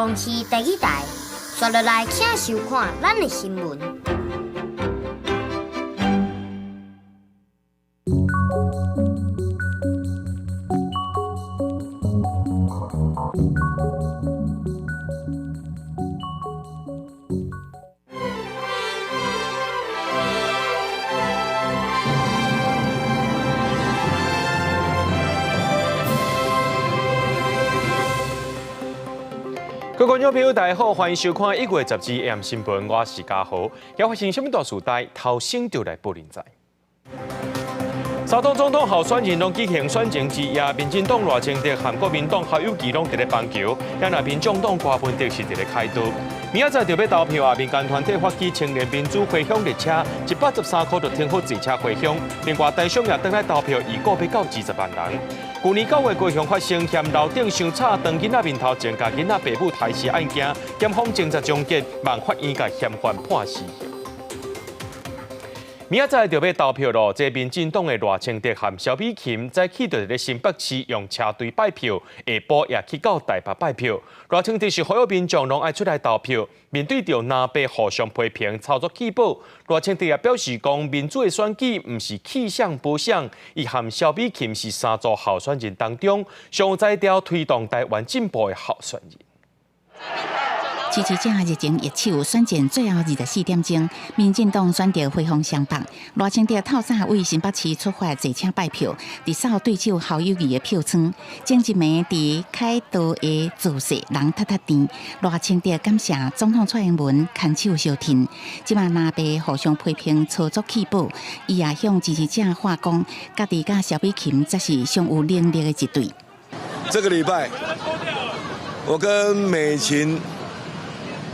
公視第二台，紲落來請收看咱的新聞。各位觀眾朋友，大家好，歡迎收看1月12 AM 新聞，我是嘉豪。要發生什麼大事代，頭先就來報恁知。三黨總統候選人攏舉行選前之夜，民進黨賴清德和國民黨侯友宜攏佇咧板橋，遐若民眾黨柯文哲是佇咧開刀。明仔載就欲投票啊！民間團體發起青年民主回鄉列車，113箍就停好坐車回鄉。另外，台商也轉來投票，預估欲到20萬人。舊年9月，高雄發生嫌樓頂傷吵，當囡仔面頭前共囡仔爸母刣死案件，檢方偵查終結，望法院共嫌犯判死刑。明仔載就欲投票囉，這民進黨的賴清德和蕭美琴早起就佇咧新北市用車隊拜票，下晡也去到台北拜票。賴清德是呼籲民眾攏愛出來投票，面對著藍白互相批評操作棄保，賴清德也表示講，民主的選舉毋是棄選保選，伊和蕭美琴是三組候選人當中上有才調推動台灣進步的候選人。支持者熱情握手，選戰最後24點鐘，民進黨選擇回訪雙北，賴清德透早為新北市出發坐車拜票，直掃對手侯友宜的票倉。前一暝佇凱道的造勢人踢踢甜，賴清德感謝總統蔡英文牽手相挺。這馬藍白互相批評操作棄保，伊也向支持者喊講，家己佮蕭美琴才是上有能力的一對。這個禮拜，我跟美琴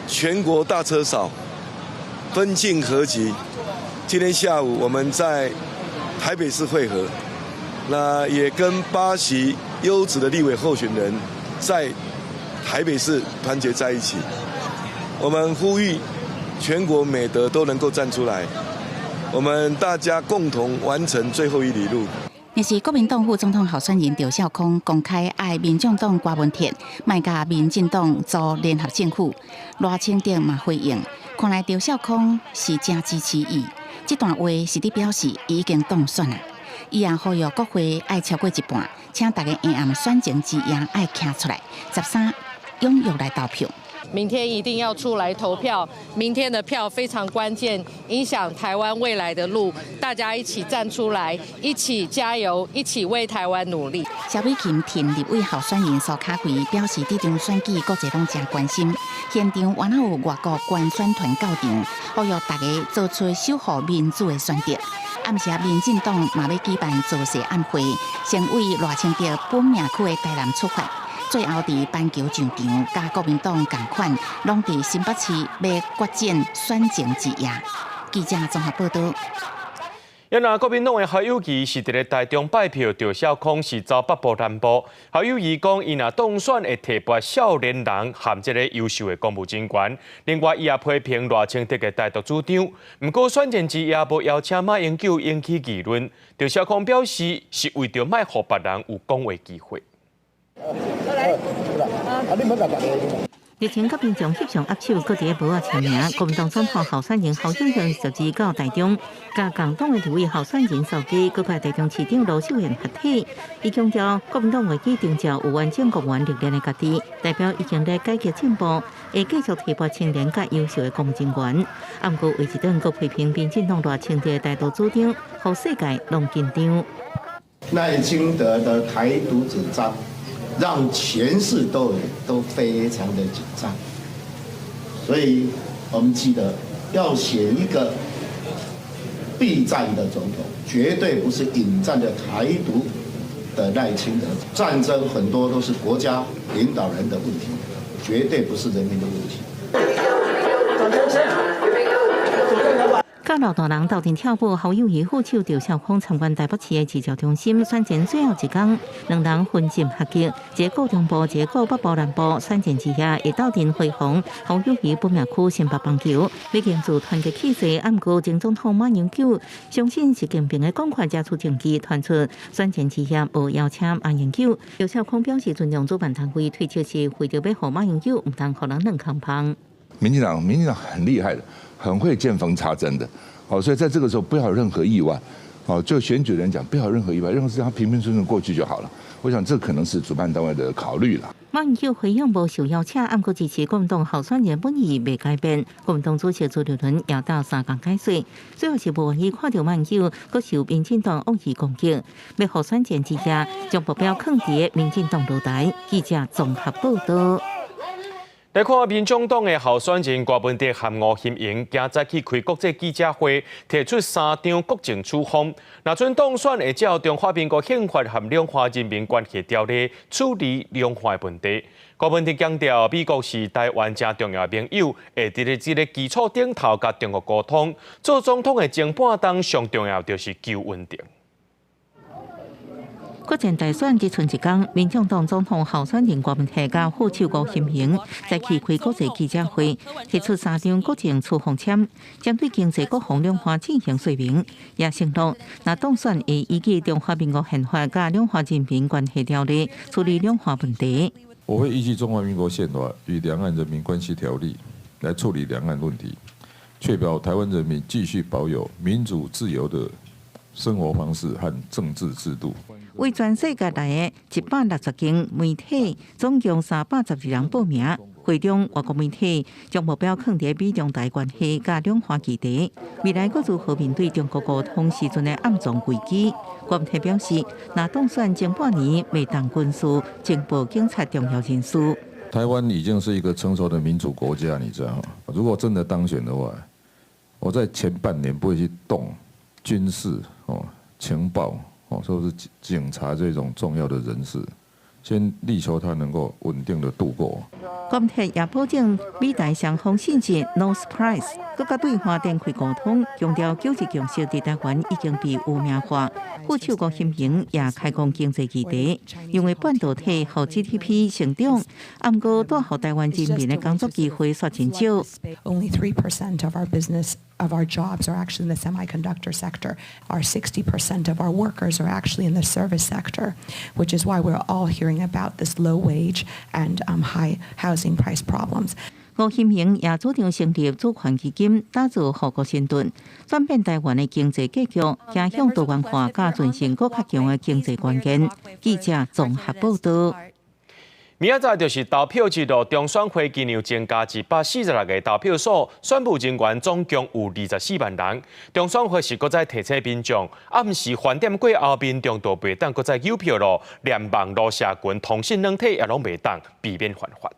全國大車嫂分進合擊，今天下午我們在台北市會合，那也跟8席優質的立委候選人在台北市團結在一起。我們呼籲全國美德都能夠站出來，我們大家共同完成最後一里路。若是國民黨副總統候選人趙少康公開愛民眾黨柯文哲，莫共民進黨組聯合政府，賴清德嘛回應，看來趙少康是誠支持伊。這段話是佇表示伊已經當選啦。伊也呼籲國會愛超過一半，請大家下暗選前之夜愛徛出來，13踴躍來投票。明天一定要出來投票，明天的票非常關鍵，影響台灣未來的路。大家一起站出來，一起加油，一起為台灣努力。蕭美琴挺立委候選人蘇卡維表示，這場選舉國際攏誠關心，現場原來有外國觀選團到場，呼籲大家做出守護民主的選擇。暗時民進黨嘛欲舉辦造勢晚會，先為賴清德本命區的台南出發。最後，佇板橋上場，佮國民黨仝款，攏佇新北市欲決戰選前之夜。記者綜合報導。原來國民黨的侯友宜是佇咧台中拜票，趙少康是走北部南部。侯友宜講，伊若當選會提拔少年人和這個優秀的公務人員。另外，伊也批評賴清德的台獨主張。毋過選前之夜無邀請馬英九引起議論。趙少康表示，是為著莫予別人有講話機會。日前，佮民眾翕相握手，閣佇咧簿仔簽名。國民黨總統候選人侯友宜12到台中，佮共黨的立委候選人蘇嘉，閣佮台中市長盧秀燕合體。伊強調，國民黨會去徵召有完整公務員歷練的家己，代表已經咧改革進步，會繼續提拔青年佮優秀的公務人員。啊，毋過魏一頓閣批評民進黨賴清德的台獨主張，予世界攏緊張。賴清德的台獨主張，讓全市都非常的緊張，所以我們記得要選一個避戰的總統，絕對不是引戰的台獨的賴清德。戰爭很多都是國家領導人的問題，絕對不是人民的問題。佮老大人鬥陣跳舞，侯友宜副手趙少康參觀台北市的治療中心，選戰最後一工，兩人分進合擊，一個顧中部，一個顧北部南部，選戰之夜會鬥陣揮紅侯友宜本命區新北棒球，欲凝聚團結氣勢。毋過前總統馬英九相信習近平的講法遮出證據，傳出選戰之夜無邀請馬英九。趙少康表示尊重主辦單位推測是為著欲予馬英九，毋通予人軟空芳。民進黨，民進黨很厲害的，很會見縫插針的，好，所以在這個時候不要有任何意外，好，就選舉人講不要有任何意外，任何事情他平平順順過去就好了。我想這可能是主辦單位的考慮了。馬英九回應無受邀請，毋過支持國民黨候選人本意未改變。國民黨主席朱立倫也鬥相共解說，最後是無願意看著馬英九，閣受民進黨惡意攻擊，欲予選戰之夜將目標囥佇民進黨落台。記者綜合報道。來看民眾黨的候選人郭文哲和吳欣盈，今早起開國際記者會，提出三張國政處方。若準當選，會照中華民國憲法和兩岸人民關係條例處理兩岸的問題。郭文哲強調，美國是台灣誠重要的盟友，會佇咧這个基礎頂頭佮中國溝通。做總統的前半冬，上重要就是求穩定。國政大選只賰一工，民進黨總統候選人郭文哲佮副手吳欣盈早起開國際記者會，提出三張國政處方簽，針對經濟、國防兩岸進行說明，也承諾若當選會依據中華民國憲法佮兩岸人民關係條例處理兩岸問題。我會依據中華民國憲法與兩岸人民關係條例來處理兩岸問題，確保台灣人民繼續保有民主自由的生活方式和政治制度。為全世界來的160間媒體，總共312人報名。會中外國媒體將目標囥佇美中台關係佮兩岸議題，未來閣如何面對中國溝通時陣的暗藏危機？郭文哲表示，若當選前半年袂動軍事、情報警察重要人士。台灣已經是一個成熟的民主國家，你知道嗎？如果真的當選的話，我在前半年不會去動軍事、哦情報。哦，說是警察這種重要的人士，先力求他能夠穩定的度過。郭文哲也保證美台雙方信息 no surprise，閣佮對岸展開溝通，強調九二共識佇台灣已經被污名化。副手吳欣盈也開講經濟議題，認為半導體予 GDP 成長，毋過帶予台灣人民的工作機會煞真少。 Only 3% of our business of our jobs are actually in the semiconductor sector. Our 60% of our workers are actually in the service sector, which is why we're all hearing about this low wage and high housing price problems. 吳欣盈也主張成立主權基金，打造護國神盾，轉變台灣的經濟格局，走向多元化、佮全球閣較強的經濟關鍵。記者綜合報道。明仔載就是投票日咯，中選會今年增加146個投票所，選務人員總共有24萬人。中選會是閣再提醒民眾，暗時飯點過後，民眾就袂當閣再郵票咯，連網路社群、通訊軟體也攏袂當，避免犯法。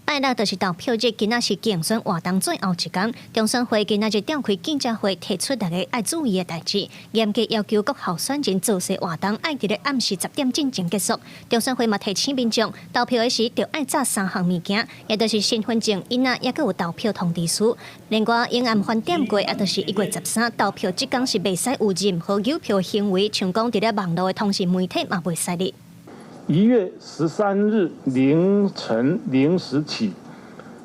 拜六就是投票日，今仔是競選活動最後一工。中選會今仔日召開記者會，提出逐家愛注意的代誌，嚴格要求各候選人造勢活動愛佇咧暗時10點進前結束。中選會嘛提醒民眾，投票的時著愛紮三項物件，也就是身份證、印仔，猶閣有投票通知書。另外，永暗飯點過，也就是1月13，投票這工是袂使有任何郵票行為，像講佇咧網路的通訊媒體嘛袂使哩。1月13日凌晨0時起，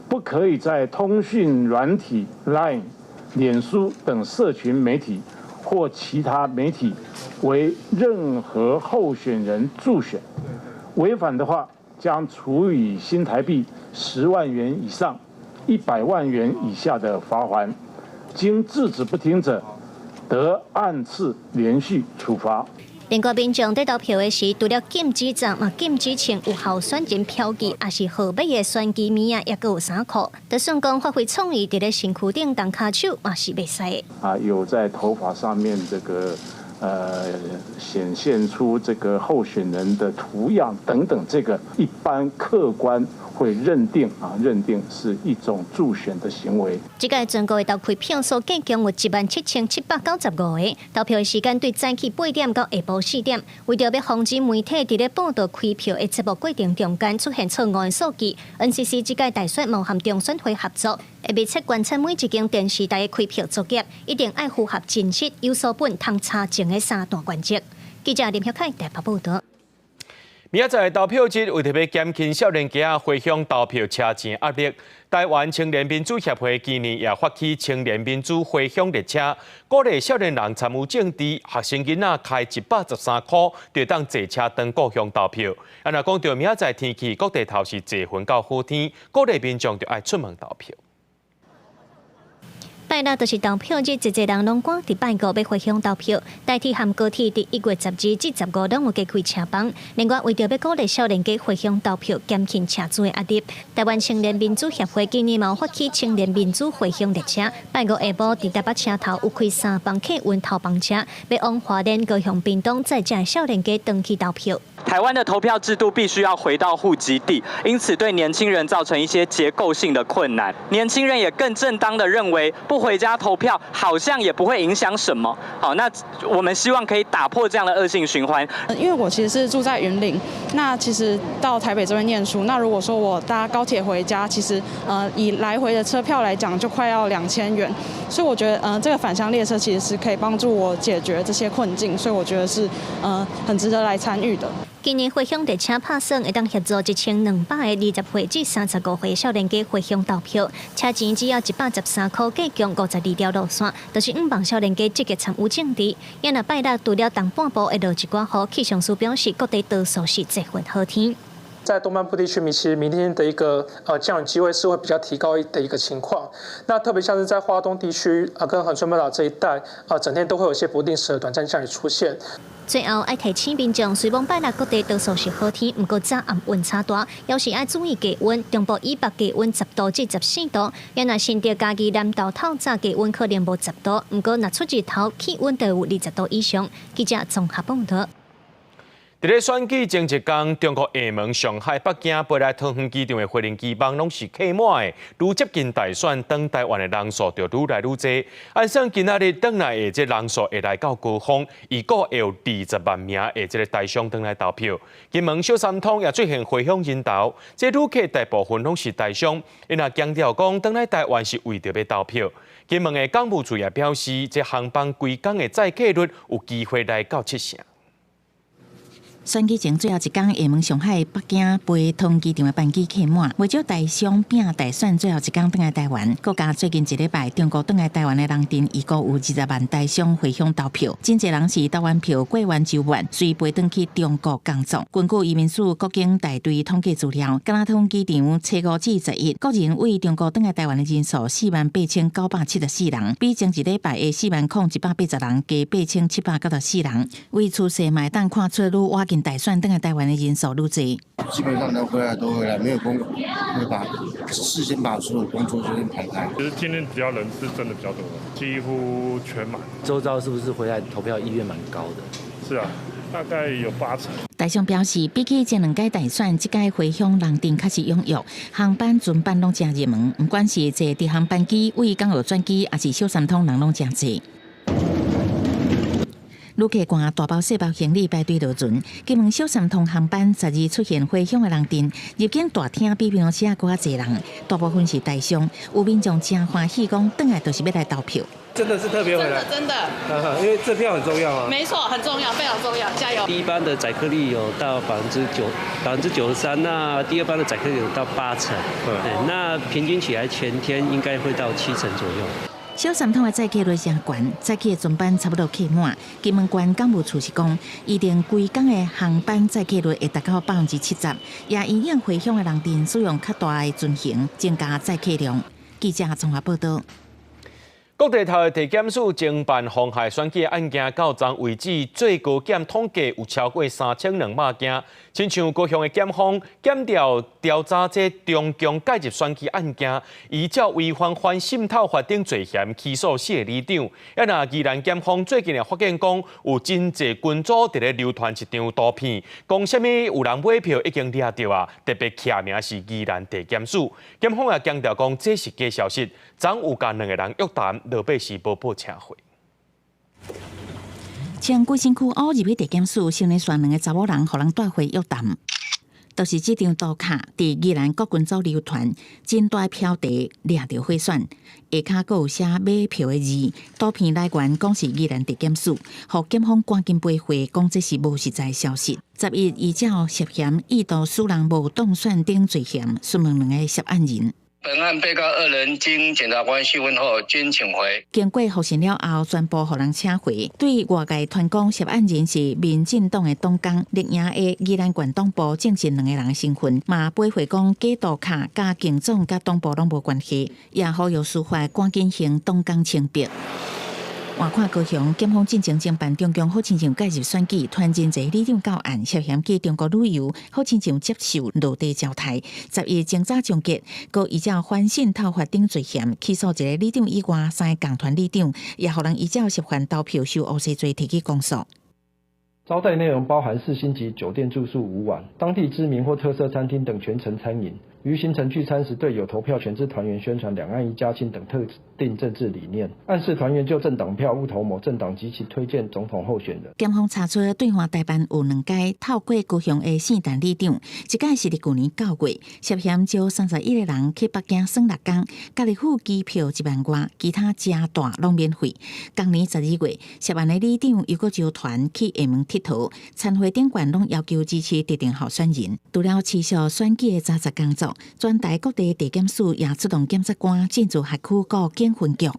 不可以在通訊軟體 Line、臉書等社群媒體或其他媒體為任何候選人助選，違反的話將處以新台幣10萬元以上100萬元以下的罰鍰。經制止不聽者，得按次連續處罰。另外，民眾佇投票的時，除了禁止站，嘛禁止穿有候選人標記，抑是號碼的選舉物仔，猶閣有衫褲。就算講發揮創意，佇咧身軀頂動跤手，嘛是袂使的。啊，有在頭髮上面這個顯現出這個候選人的圖樣等等，這個一般客觀會認定啊，認定是一種助選的行為。這屆全國的投開票所計共有17,795個，投票的時間對早起8點到下晡4點。為著欲防止媒體佇咧報導開票的節目過程中間出現錯誤的數據，NCC 這屆大選嘛和中選會合作，會密切觀察每一間電視台的開票作業，一定愛符合真實、有所本、通查證的三大原則。記者林曉凱台北報導。明仔載投票日，為著欲減輕少年家回鄉投票車錢壓力，台灣青年民主協會今年也發起青年民主回鄉列車，鼓勵少年人參與政治，學生囡仔開113箍，就當坐車轉故鄉投票。啊，若講著明仔載天氣，各地頭是濟雲到好天，鼓勵民眾就愛出門投票。拜六就是投票日，濟濟人攏趕佇拜五欲回鄉投票。台鐵和高鐵佇1月12至15攏有加開車班。另外，為著欲鼓勵少年家回鄉投票，減輕車資的壓力，台灣青年民主協會今年嘛發起青年民主回鄉列車。拜五下晡佇台北車頭有開三班客運頭班車，欲往花蓮、高雄、屏東載遮少年家轉去投票。台灣的投票制度必須要回到戶籍地，因此對年輕人造成一些結構性的困難。年輕人也更正當的認為，不回家投票好像也不會影響什麼。好，那我們希望可以打破這樣的惡性循環。因為我其實是住在雲林，那其實到台北這邊念書，那如果說我搭高鐵回家，其實以來回的車票來講，就快要2000元。所以我覺得，這個返鄉列車其實是可以幫助我解決這些困境，所以我覺得是，很值得來參與的。今年回鄉列車拍算會當協助1200個20歲至35歲少年家回鄉投票，車錢只要113箍，計共52條路線，就是向望少年家積極參與政治。也若拜六除了東半部會落一寡雨，氣象署表示各地多數是濟雲好天。在東半部地區，其實明天的一個降雨機會是會比較提高的一個情況。那特別像是在花東地區啊，跟恆春半島這一帶啊，整天都會有一些不定時的短暫降雨出現。最後愛提醒民眾，雖罔拜六各地多數是好天，毋過早暗溫差大，猶是愛注意低溫。中部以北低溫10度至14度，也若新竹、嘉義、南投透早低溫可能無十度，毋過若出日頭，氣溫就有20度以上。記者綜合報導。佇咧選舉前一工，中國廈門、上海、北京飛來桃園機場的飛行機班攏是客滿的。愈接近大選，轉台灣的人數就愈來愈濟。按算今仔日轉來的這人數會來到高峰，預估會有20萬名的這个台商轉來投票。金門小三通也出現回鄉人潮，這旅客大部分攏是台商，𪜶也強調講，轉來台灣是為著欲投票。金門的港務處也表示，這航班規工的載客率有機會來到七成。選舉前最後一工，廈門、上海、北京飛桃園機場的班機客滿，袂少台商拚大選最後一工轉來台灣。閣加最近一禮拜，中國轉來台灣的人陣，預估有20萬台商回鄉投票，真濟人是投完票過完週末，隨飛轉去中國工作。根據移民署國境大隊統計資料，敢若桃園機場初五至十一，個人對中國轉來台灣的人數48,974人，比前一禮拜的40,180人加8794人。為趨勢嘛會當看出愈倚近大選轉來台灣的人數愈濟。基本上能回來都回來，沒有工會把事先把所有工作先排開。其實今天比較人是真的比較多，幾乎全滿。周遭是不是回來投票意願蠻高的？是啊，大概有八成。台商表示，比起前兩屆大選，這屆回鄉人陣較是踴躍，航班船班攏誠熱門，毋管是坐直航班機、對港澳轉機，抑是小三通人攏誠濟。旅客攜大包細包行李排隊落船，金門小三通航班12出現回鄉的人陣，入境大廳比平常時閣較濟人，大部分是台商，有民眾誠歡喜講，轉來就是欲來投票。真的是特別回來，真的真的，因為這票很重要啊。沒錯，很重要，非常重要，加油！第一班的載客率有到9%，93%，那第二班的載客率有到八成，對，那平均起來全天應該會到七成左右。小三通的載客率誠懸，早起的船班差不多客滿。金門縣港務處是講，預定規工的航班載客率會達到70%，也因應回鄉的人陣使用較大的船型，增加載客量。記者綜合報導。各地頭的地檢署偵辦妨害選舉案件，到昨為止，最高檢統計有超過3200件。親像高雄的檢方檢調調查這中共介入選舉案件，依照違反反滲透法等罪嫌起訴四个里長。啊，若宜蘭檢方最近也發現講，有真濟群組佇咧流傳一張圖片，講啥物有人買票已經掠著啊，特別署名是宜蘭地檢署。檢方也強調講，這是假消息，昨有共兩个人約談，落尾是無報車禍。穿規身軀烏入去地檢署，先連續兩个查某人，予人帶回約談。就是這張圖卡佇宜蘭國軍組流傳，真大標題掠著賄選，下跤閣有寫買票的字，圖片來源講是宜蘭地檢署，予檢方趕緊駁回，講這是無實在消息。11依照涉嫌意圖使人無當選等罪嫌，詢問兩个涉案人。本案被告二人經檢察官訊問後，均請回。經過複審了後，全部予人請回。對外界傳講涉案人是民進黨的黨工，綠營的宜蘭縣黨部證實兩个人的身份，嘛駁回講假圖卡佮警總佮黨部攏無關係，也呼籲司法趕緊還黨工清白。換看高雄檢方進前偵辦中共好親像介入選舉，團真濟里長告案涉嫌去中國旅遊，好親像接受落地招待。11偵查終結，閣依照反滲透法等罪嫌起訴一个里長以外三个共團里長，也予人依照涉犯投票收烏西罪提起公訴。招待內容包含四星級酒店住宿五晚、當地知名或特色餐廳等全程餐飲。於行程聚餐時，對有投票權之團員宣傳兩岸一家親等特定政治理念，暗示團員就政黨票誤投某政黨及其推薦總統候選人。檢方查出對岸代辦有兩屆透過高雄的聖誕里長，一屆是佇舊年9月涉嫌招31個人去北京耍六工，家己付機票1萬外，其他食住攏免費。今年12月，涉案的里長又閣招團去廈門𨑨迌，餐會頂懸攏要求支持特定候選人。除了持續選舉的查實工作，全台各地地檢署也出動檢察官進駐轄區各警分局。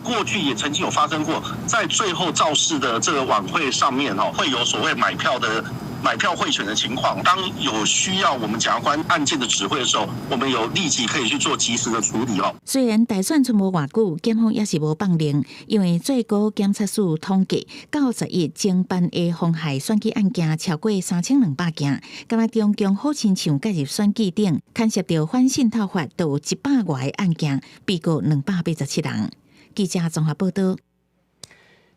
過去也曾經有發生過，在最後造勢的這個晚會上面，會有所謂買票的買票賄選的情況。當有需要我們檢察官案件的指揮的時候，我們有立即可以去做及時的處理哦。雖然大選賰無偌久，檢方也是無放任，因為最高檢察署統計，到11偵辦的妨害選舉案件超過3200件，敢若中共好親像介入選舉等，牽涉著反滲透法，都有100外个案件，被告287人。記者綜合報道。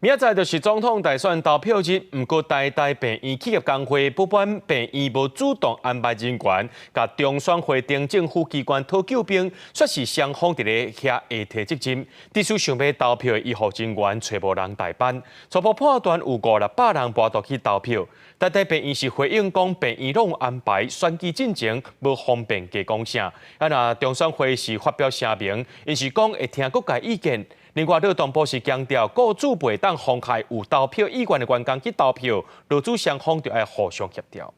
明仔載就是總統大選投票日，毋過台大病院企業工會不滿病院無主動安排人員，共中選會等政府機關討救兵，說是雙方佇咧遐下提責任，致使想欲投票的醫護人員揣無人代班，初步判斷有五六百人跋倒去投票。台大病院是回應講，病院攏有安排選舉進前無方便加講啥。啊，若中選會是發表聲明，𪜶是講會聽各界意見。另外，勞動部是強調，雇主袂當妨害有投票意願的員工去投票，勞資雙方就愛互相協調。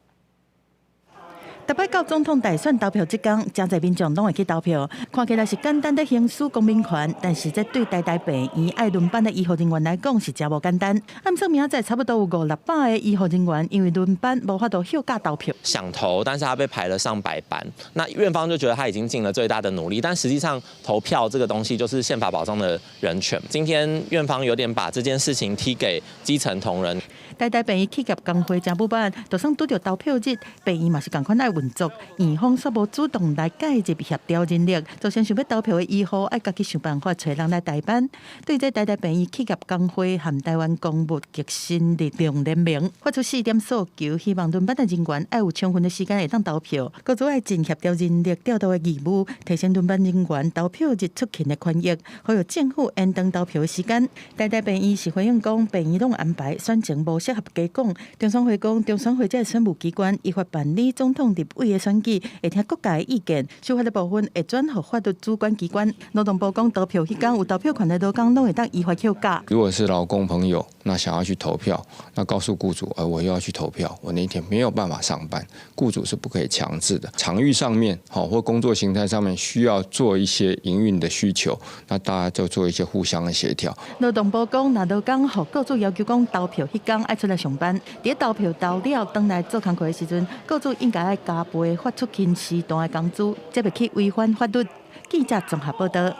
逐擺到總統大選投票這工，誠濟民眾攏會去投票，看起來是簡單的行使公民權，但是這對台大病院愛輪班的醫護人員來講是誠無簡單。按算明仔載差不多有五六百个醫護人員，因為輪班無法度歇假投票。想投，但是他被排了上百班，那院方就覺得他已經盡了最大的努力，但實際上投票這個東西就是憲法保障的人權。今天院方有點把這件事情踢給基層同仁。台大病院企業工會誠不滿，就算拄著投票日，病院嘛是仝款愛運作，院方煞無主動來介入協調人力，造成想欲投票的醫護愛家己想辦法揣人來代班。對這台大病院企業工會和台灣公務革新力量聯盟發出四點訴求，希望輪班的人員愛有充分的時間會當投票，閣做愛盡協調人力調度的義務，提升輪班人員投票日出勤的權益，呼籲政府延長投票的時間。台大病院是回應講，病院攏安排選情無適合加講。中選會講，中選會這个選務機關依法辦理總統立委的選舉，會聽各界的意見，修法的部分會轉予法律主管機關。勞動部講，投票彼工有投票權的勞工攏會當依法歇假。如果是勞工朋友，那想要去投票，那告訴雇主，我又要去投票，我那一天沒有辦法上班，雇主是不可以強制的。場域上面，好或工作形態上面需要做一些營運的需求，那大家就做一些互相的協調。勞動部講，若勞工予雇主要求講投票彼工愛出來上班，佇投票投了轉來做工課的時陣，雇主應該愛加倍發出勤時段的工資，才袂去違反法律。記者綜合報道。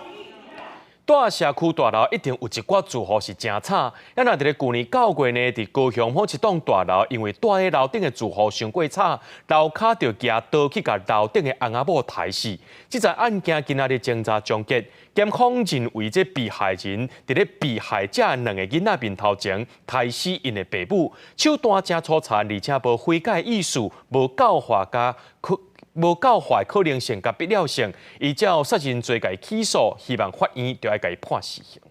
蹛社區大樓一定有一寡住戶是誠慘。啊，若佇咧舊年9月呢，佇高雄某一棟大樓，因為蹛佇樓頂的住戶傷過吵，樓跤就舉刀去共樓頂的翁仔某刣死。這樁案件今仔日偵查終結，檢方認為這被害人佇咧被害者兩个囡仔面頭前刣死𪜶的爸母，手段誠粗殘，而且無悔改意思，無教化佮可無教化可能性佮必要性，依照殺人罪共伊起訴，希望法院著愛共伊判死刑。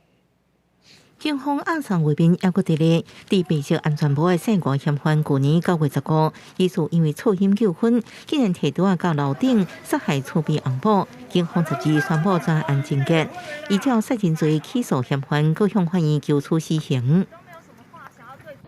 警方押送畫面猶閣佇咧，佇白色安全帽的姓吳嫌犯，舊年9月15，疑似因為醋飲糾紛，竟然提刀仔到樓頂殺害厝邊翁某。警方十二宣布全案終結，依照殺人罪起訴嫌犯，閣向法院求處死刑。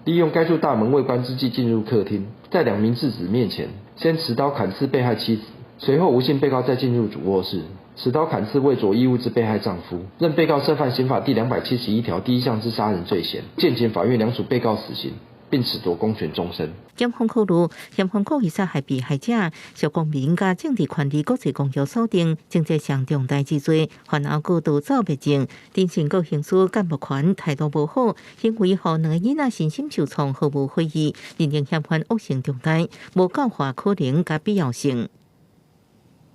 利用該處大門未關之際進入客廳，在兩名稚子面前先持刀砍刺被害妻子，隨後吳姓被告再進入主臥室，持刀砍刺未著衣物之被害丈夫，認被告涉犯刑法第271條第1項之殺人罪嫌，建請法院量處被告死刑，並褫奪公權終身。檢方考慮嫌犯故意殺害被害者，屬公民佮政治權利國際公約所定情節上重大之罪，犯後閣逃走滅證，偵訊閣行使監護權態度無好，行為予兩個囡仔身心受創，毫無悔意，認定嫌犯惡性重大，無教化可能佮必要性。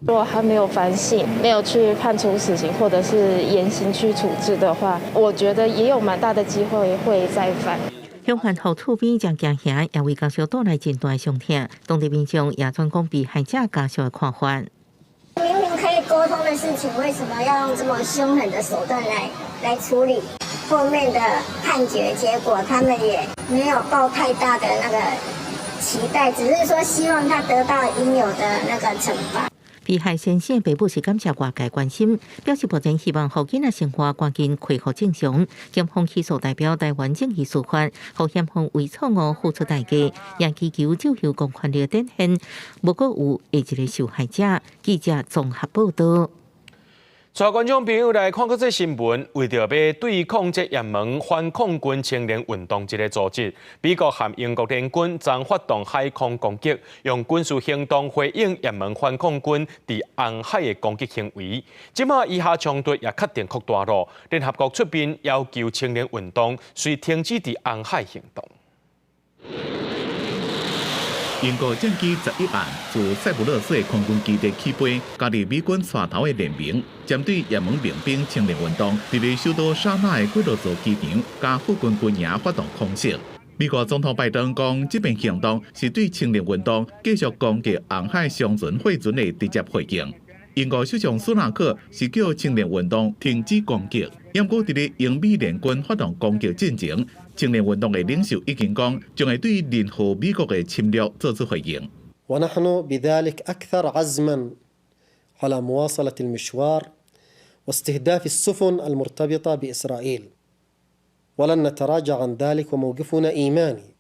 如果他沒有反省，沒有去判處死刑或者是嚴刑去處置的話，我覺得也有蠻大的機會會再犯。凶犯予厝邊真驚嚇，也為家屬帶來真大傷痛。當地民眾也轉講被害者家屬的看法。明明可以溝通的事情，為什麼要用這麼兇狠的手段來處理？後面的判決結果，他們也沒有抱太大的那個期待，只是說希望他得到應有的那個懲罰。被害先生爸母是感謝外界關心，表示目前希望予囡仔生活趕緊恢復正常。檢方起訴代表台灣正義司法，予嫌犯為錯誤付出代價，也祈求藉由公權力展現，無閣有下一個受害者。記者綜合報道。帶觀眾朋友來看閣這新聞，為著欲對抗這也門反抗軍青年運動這个組織，美國和英國聯軍昨發動海空攻擊，用軍事行動回應也門反抗軍佇紅海的攻擊行為。這馬以哈衝突也確定擴大囉，聯合國出面要求青年運動隨停止佇紅海行動。英國戰機11案自塞浦路斯的空軍基地起飛，加入美軍帶頭的聯盟，針對也門民兵青年運動，佇咧首都沙那的幾落座機場，佮附近軍營發動空襲。美國總統拜登講，這遍行動是對青年運動繼續攻擊紅海商船貨船的直接回應。英國首相蘇納克是叫青年運動停止攻擊，毋過佇咧英美聯軍發動攻擊進前，青年運動的領袖已經講，將會對任何美國的侵略做出回應。 ونحن بذلك أكثر عزما على مواصلة المشوار واستهداف السفن المرتبطة بإسرائيل ولن نتراجع عن ذلك وموقفنا إيماني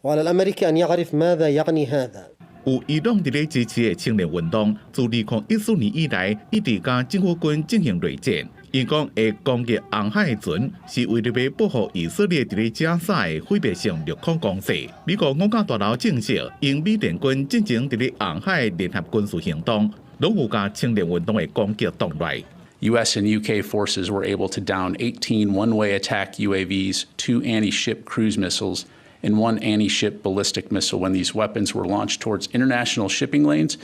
وعلى الأمريكي أن يعرف ماذا يعني هذا。有伊朗佇咧支持的青年運動，自2014年以來，一直佮政府軍進行內戰。𪜶講會攻擊紅海的船，是為著欲保護以色列佇咧加沙的毀滅性陸空攻勢。美國五角大樓證實，英美聯軍進前佇咧紅海聯合軍事行動，攏有共青年運動的攻擊擋落來。 U.S. and U.K. forces were able to down 18 one-way attack UAVs, two anti-ship cruise missiles, and one anti-ship ballistic missile when these weapons were launched towards international shipping lanes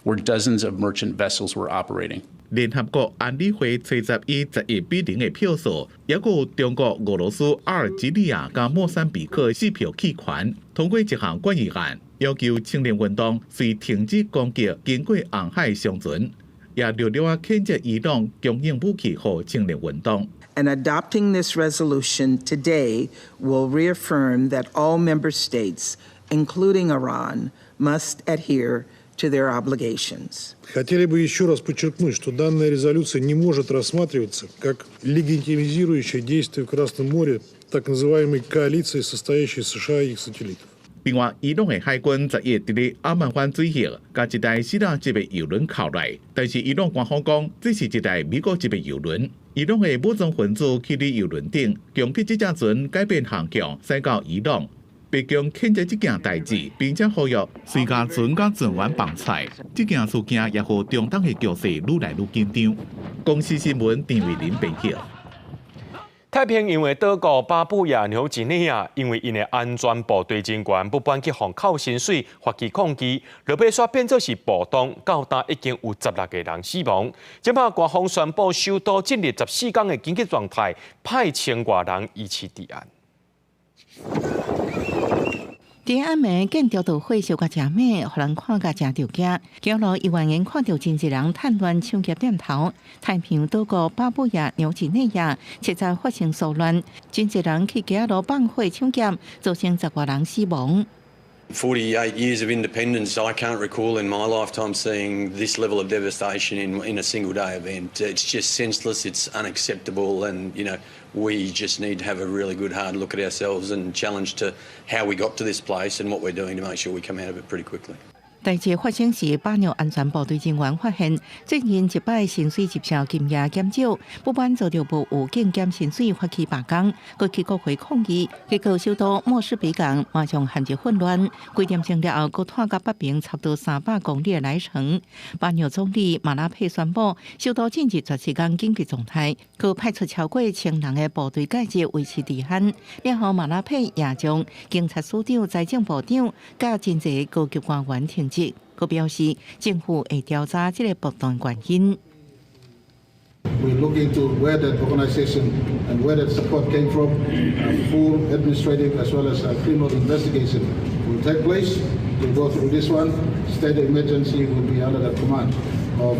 where dozens of merchant vessels were operating. 聯合國安理會初十以11比0的票數，抑閣有中國、俄羅斯、阿爾及利亞佮莫桑比克四票棄權，通過一項決議案，要求青年運動隨停止攻擊經過紅海商船，也著著仔譴責伊朗供應武器予青年運動。 And adopting this resolution today will reaffirm that all member states, including Iran, must adhere to their obligations. Хотели бы еще раз подчеркнуть, что данная резолюция не может рассматриваться как легитимизирующая действия в Красном море так называемой коалиции, состоящей из США и их сателлитов. 另外，伊朗的海軍11佇咧阿曼灣水域，共一台希臘籍的油輪扣來，但是伊朗官方講，這是一台美國籍的油輪。伊朗的武裝分子去佇油輪頂，強迫這隻船改變航向，駛到伊朗。白宮譴責這件代誌，並且呼籲隨共船佮船員放出來。這件事件也予中東的局勢愈來愈緊張。公視新聞陳慧琳編譯。太平洋的島國巴布亞紐幾內亞，因為𪜶的安全部隊人員不滿去予扣薪水，發起抗議，落尾煞變做是暴動，到今已經有16個人死亡。這馬官方宣布首都進入14天的緊急狀態，派千外人維持治安。佇暗暝建築著火燒甲誠猛，予人看甲誠著驚。街路猶原看著真濟人趁亂搶劫店頭。太平洋島國巴布亞紐幾內亞七十發生騷亂，真濟人去街路放火搶劫，造成十外人死亡。 48 years of independence, I can't recall in my lifetime seeing this level of devastation in a single day event. It's just senseless, it's unacceptable, and we just need to have a really good hard look at ourselves and challenge to how we got to this place and what we're doing to make sure we come out of it pretty quickly. 代誌發生時，巴紐安全部隊人員發現，最近一擺薪水入帳金額減少，不滿遭著無預警減薪水發起罷工，閣去國會抗議，結果首都莫士比港馬上陷入混亂。幾點鐘了後，閣拖到北邊差不多300公里的來城。巴紐總理馬拉佩宣布，首都進入全時間緊急狀態，閣派出超過千人的部隊介入維持治安。了後，馬拉佩也將警察署長、財政部長佮真濟高級官員停職，閣表示政府會調查這个暴動原因。 We look into where that organization and where that support came from. A full administrative as well as a criminal investigation will take place. We'll go through this one. State of emergency will be under the command of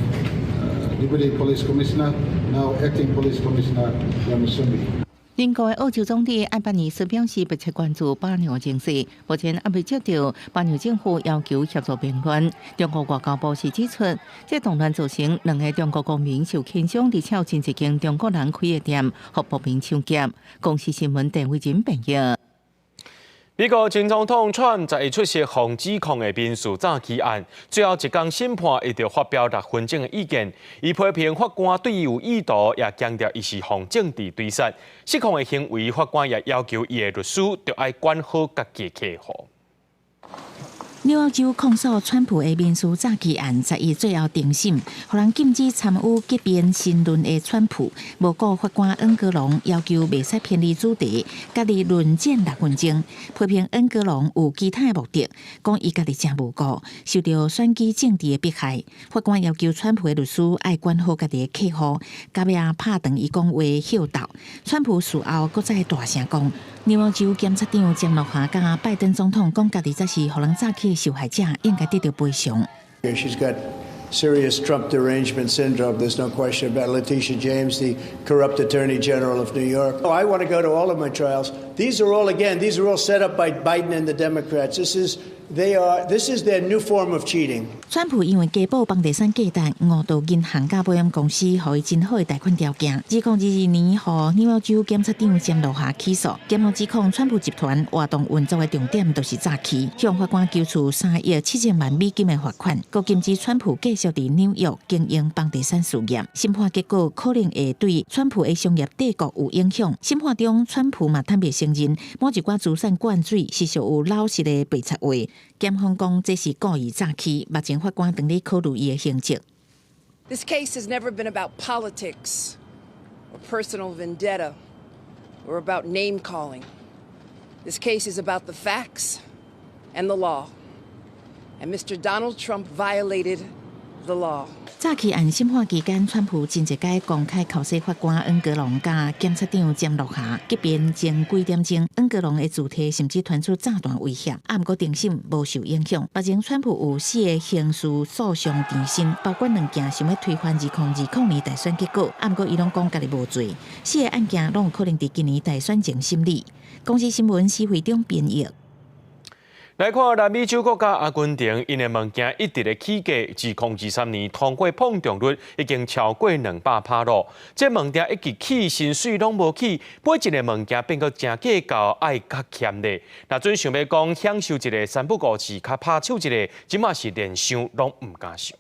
Deputy Police Commissioner, now Acting Police Commissioner Yamasumbi. 鄰國的澳洲總理艾班尼斯表示，密切關注巴紐情勢，目前猶未接著巴紐政府要求協助平亂。中國外交部是指出，這動亂造成兩个中國公民受輕傷，而且有真濟間中國人開的店予暴民搶劫。公視新聞鄧慧珍編譯。美國前總統川普十一出席予指控的民事詐欺案，最後一工審判，伊就發表6分鐘的意見，伊批評法官對伊有意圖，也強調伊是予政治追殺，失控的行為，法官也要求伊的律師著愛管好家己的客戶。紐約州控訴川普的民事詐欺案，十一最後庭審，予人禁止參與激辯申論的川普，無顧法官恩格隆要求袂使偏離主題，家己論戰6分鐘，批評恩格隆有其他的目的，講伊家己誠無辜，受著選舉政治的迫害。法官要求川普的律師愛管好家己的客戶，到尾拍斷伊講話歇鬥。川普事後閣再大聲講，紐約州檢察長詹諾華佮拜登總統講，家己才是予人詐欺的受害者，應該得著賠償。 She's got serious Trump derangement syndrome. There's no question about Letitia James, the corrupt attorney general of New York. Oh, I want to go to all of my trials. These are all, again, these are all set up by Biden and the Democrats. This is their new form of cheating. 川普因為假報房地產價值，誤導銀行佮保險公司，予伊真好的貸款條件。2022年，予紐約州檢察長詹諾華起訴，檢方指控川普集團活動運作的重點都是詐欺，向法官求處3億7千萬美金的罰款，閣禁止川普繼續佇紐約經營房地產事業。審判結果可能會對川普的商業帝國有影響。審判中，川普嘛坦白承認，某一寡資產灌水是屬有老實的白賊話。檢方講這是故意詐欺，目前法官正咧考慮伊的刑責。 This case has never been about politics or personal vendetta or about name calling. This case is about the facts and the law. And Mr. Donald Trump violated the law. 詐欺案審判期間，川普真濟擺公開口舌法官恩格隆佮檢察長詹諾華激辯前幾點鐘，恩格隆的字體甚至傳出炸彈威脅，啊，毋過庭審無受影響。目前川普有四个刑事訴訟纏身，包括兩件想欲推翻2020年大選結果，啊，毋過伊攏講家己無罪。四个案件攏有可能佇今年大選前審理。公視新聞施惠中編譯。來看南美洲國家阿根廷，𪜶的物件一直咧起價，自2023年通貨膨脹率已經超過200趴囉。這物件一直起，薪水攏無起，買一个物件變閣誠計較，愛較儉咧。若準想欲講享受一个三不五時，較拍手一个，這馬是連想攏毋敢想。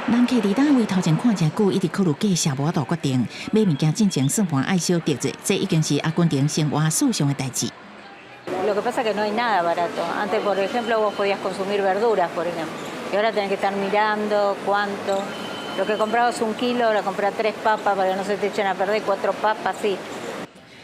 人客佇單位頭前看誠久，一直考慮價數無法度決定。買物件進前算盤愛小滴者，這已經是阿根廷生活史上的代誌。 Lo que pasa es que no hay nada barato. Antes, por ejemplo, vos podías consumir verduras, por ejemplo, y ahora tenés que estar mirando cuánto. Lo que comprabas un kilo, ahora compras tres papas para que no se te echen a perder, cuatro papas, sí.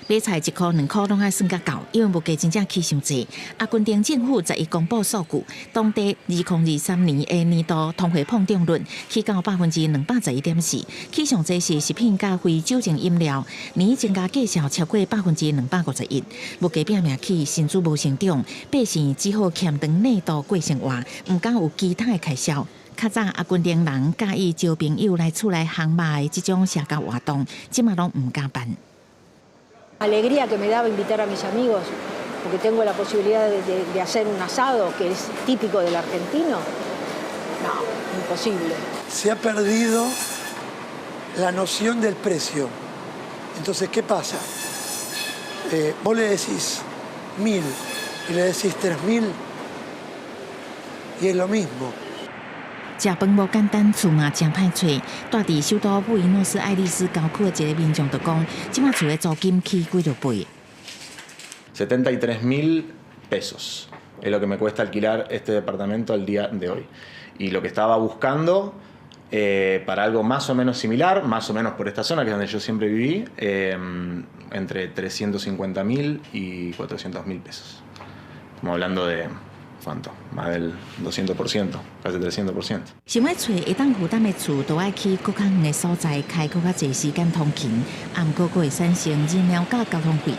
買菜一箍兩箍攏愛算甲夠，因為物價真正起傷濟。阿根廷政府十一公布數據，當地2023年的年度通貨膨脹率起到211.4%，起上濟是食品佮非酒精飲料，年增加價數超過251%。物價拚命起，薪資無成長，百姓只好儉腸內肚過生活，毋敢有其他的開銷。較早阿根廷人佮意招朋友來厝內烘肉的這種社交活動，這馬攏毋敢辦。 Alegría que me daba invitar a mis amigos, porque tengo la posibilidad de hacer un asado que es típico del argentino. No, imposible. Se ha perdido la noción del precio. Entonces, ¿qué pasa? Vos le decís 1000 y le decís 3000 y es lo mismo. 食飯無簡單，厝嘛誠歹揣。住佇首都布宜諾斯艾利斯郊區的一个民眾就講，這馬厝的租金起幾若倍。 73 mil pesos es lo que me cuesta alquilar este departamento al día de hoy. Y lo que estaba buscando para algo más o menos similar, más o menos por esta zona, que es donde yo siempre viví, entre 350 mil y 400 mil pesos. Estamos hablando de, ¿cuánto? Más del 200%, casi 300%. 想欲揣會當負擔的厝，都愛去閣較遠的所在，開閣較濟時間通勤，啊，毋過閣會產生燃料佮交通費。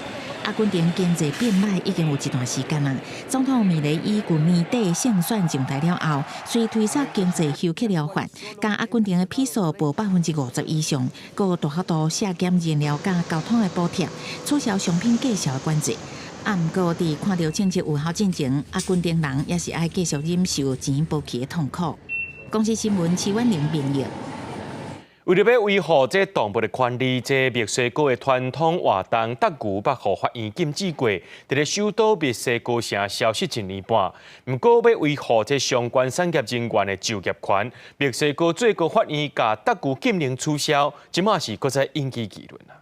阿根廷經濟變歹已經有一段時間啦。總統米雷伊舊年底勝選上台了後，雖推出經濟休克療法，共阿根廷的比索薄50%以上，閣大幅度削減燃料佮交通的補貼，取消商品價數的管制。啊，毋過佇看著政策有效進前，阿根廷人也是愛繼續忍受錢無去的痛苦。公視新聞徐婉玲編譯。為著欲維護這動物的權利，這墨西哥的傳統活動鬥牛捌予法院禁止過，佇咧首都墨西哥城消失一年半。毋過，欲維護這相關產業人員的就業權，墨西哥最高法院共鬥牛禁令取消，這馬是閣再引起議論啊。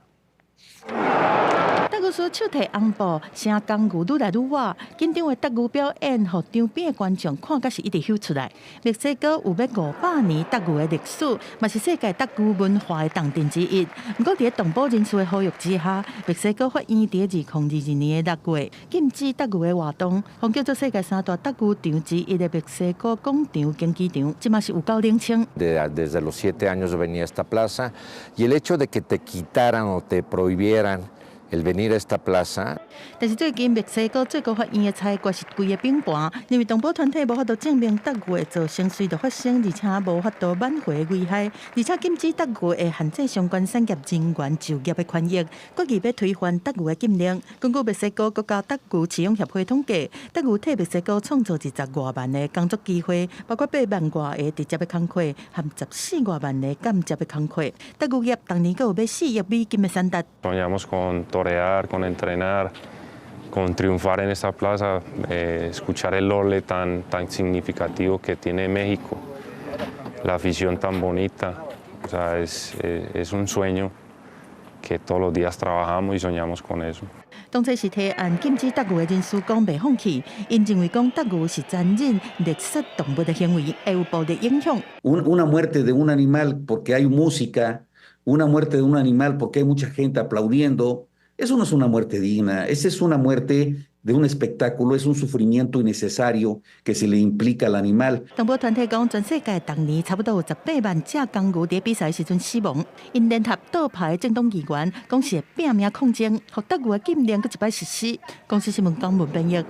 鬥牛士手提紅布，聲公牛愈來愈倚，緊張的鬥牛表演，予場邊的觀眾看甲是一直搝出來。墨西哥有欲500年鬥牛的歷史，嘛是世界鬥牛文化的重鎮之一。毋過，佇咧動保人士的呼籲之下，墨西哥法院佇2022年的6月禁止鬥牛的活動，予叫做世界三大鬥牛場之一的墨西哥廣場競技場，這馬是有夠冷清。 Desde los 7 años venía a esta plaza y el hecho de que te quitaran o te prohibieran el venir a esta plaza。但是最近墨西哥最高法院的裁決是規个崩盤，認為動保團體無法度證明鬥牛會造成隨著發生，而且無法度挽回的危害，而且禁止鬥牛會限制相關產業人員就業的權益，決議欲推翻鬥牛的禁令。根據墨西哥國家鬥牛飼養協會統計，鬥牛替墨西哥創造20外萬个工作機會，包括8萬外个直接的工課，和14外萬个間接的工課。鬥牛業逐年閣有欲4億美金的產值。 Soñamos con torear, con entrenar, con triunfar en esta plaza, escuchar el ole tan, tan significativo que tiene México, la afición tan bonita, o sea, es un sueño que todos los días trabajamos y soñamos con eso. 當初是提案禁止鬥牛的人士講袂放棄，𪜶認為講鬥牛是殘忍掠殺動物的行為，會有暴力影響。 Una muerte de un animal porque hay música, una muerte de un animal porque hay mucha gente aplaudiendo, eso no es una muerte digna, esa es una muerte de un espectáculo, es un sufrimiento innecesario que se le implica al animal。動保團體講，全世界逐年差不多有18萬隻公牛佇比賽時陣死亡。𪜶聯合倒派政黨議員，講是會拚命抗爭，予鬥牛的禁令閣一擺實施。公視新聞江文編譯。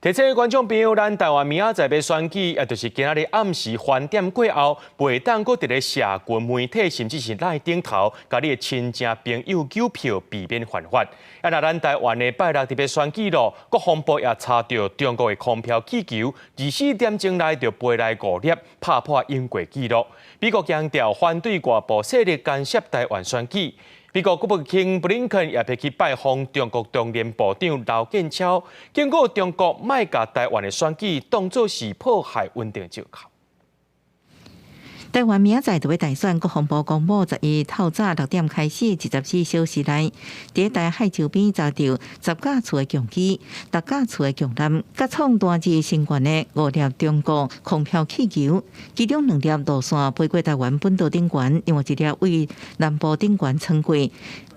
提醒觀眾朋友，咱台灣明仔載欲選舉，也就是今仔日暗時翻點過後，袂當閣佇咧社群媒體，甚至是 LINE 頂頭，共你的親戚朋友糾票，避免犯法。啊，若咱台灣的拜六就欲選舉囉，國防部也查著中國的空飄氣球，24點鐘內就飛來五粒，拍破永過紀錄。美國強調反對外部勢力干涉台灣選舉。美國國務卿布林肯也欲去拜訪中國中聯部長劉建超，警告中國莫共台灣的選舉當作是破壞穩定藉口。台灣明仔載就欲大選，國防部公布12透早6點開始，24小時內，佇台海周邊查著10架次的共機、6架次的共艦，佮創單日新懸的五粒中國空飄氣球，其中兩粒路線飛過台灣本島頂懸，另外一粒位南部頂懸穿過，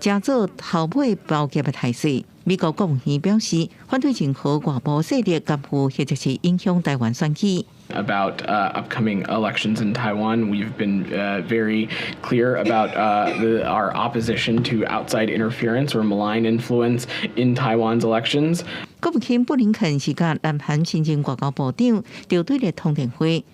成做頭尾包夾的態勢。美國國務院表示，反對任何外部勢力干預或者是影響台灣選舉。 About upcoming elections in Taiwan, we've been very clear about our opposition to outside interference or malign influence in Taiwan's elections. 國務卿布林肯是佮南韓新任外交部長趙對立通電話，